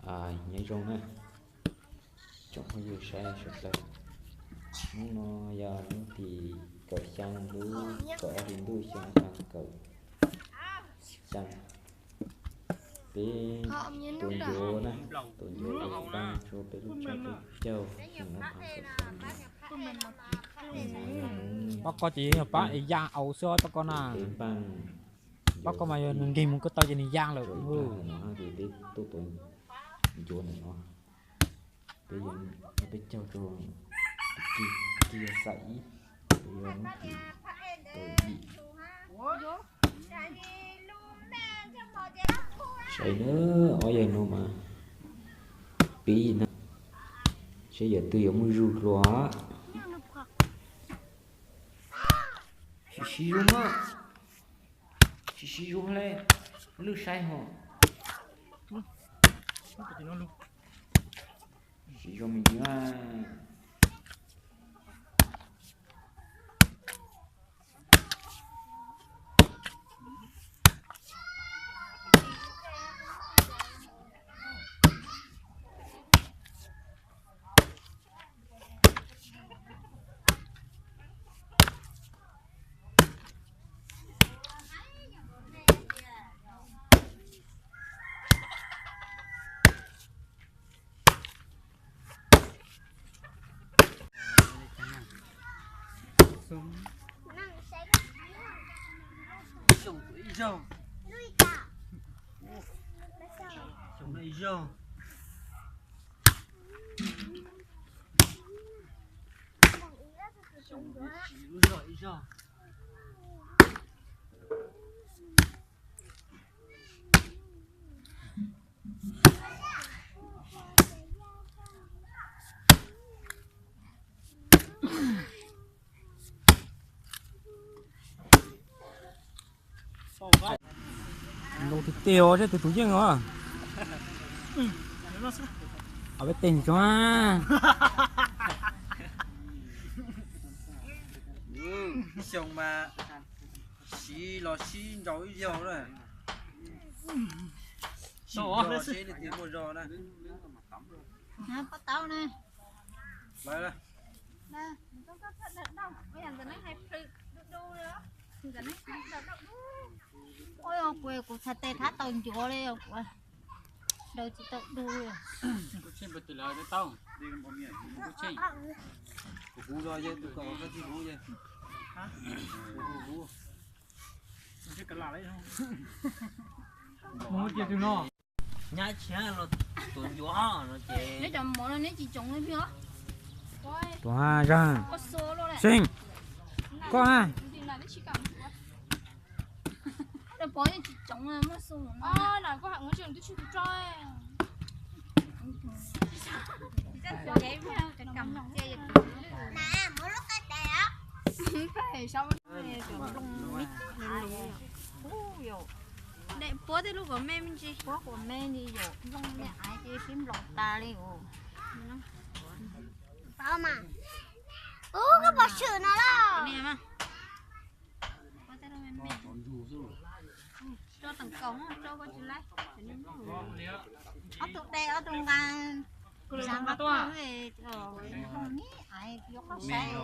Nyob zoo na, tsoom phooj ywg saib sawv daws, hnub no yog hnub tim kaum xya lub kaum ob hlis ntuj xyoo ob phav kaum xya. Peb tua ncuav na, tua ncuav ua paj rau peb lub tshav peb caug xyoo ob phav kaum xya. Pab koj ces yog pab es ya aus xwb os, pab koj na. Peb npaj, pab koj mas yog nws nkeeg mus ko taw ces nws ya lawm. Peb tuaj tua ncuav ntawm no, peb, peb caug rau, peb yog xya ib, peb yog hnub tim kaum yim. Saib na, ob yawg no mas pib na, saib yawm twg yuav muaj zug dua. Siv siv zog na, siv siv zog le, lwj saib ho. Siv zog me ntsis na. Xyoo ib zaug, xyoo no ib zaug, xyoo ib zaug ib zaug. Zoo tiag tiag os, seb tus tus yeej os. Peb tes tso. Xyoo mas siv los sib nraus ib zaug na. Siv los seb leej twg muaj zog na. Pab tau na. Ua kuv, kuv txhais tes thab tau ncuav li, kuv daws tsis tau du li. Nyab tsis los tua ncuav no ces neb cov mov no neb tsis tsoom li pig os. Tua ha zag. Seej, koj ha. Pov yeej tsis tsoom muaj xu no. Daim puab tej lub kom me me ntsis, puab kom me ntsis yom, nplooj me aiv ces sib nplaum tas li os. Ub, koj pom swm no los? Rau teem kaum, rau koj tsis laib. Ob tug de ob tug nqa, kuv xav nqa tuaj, me aiv yuav qhov saib.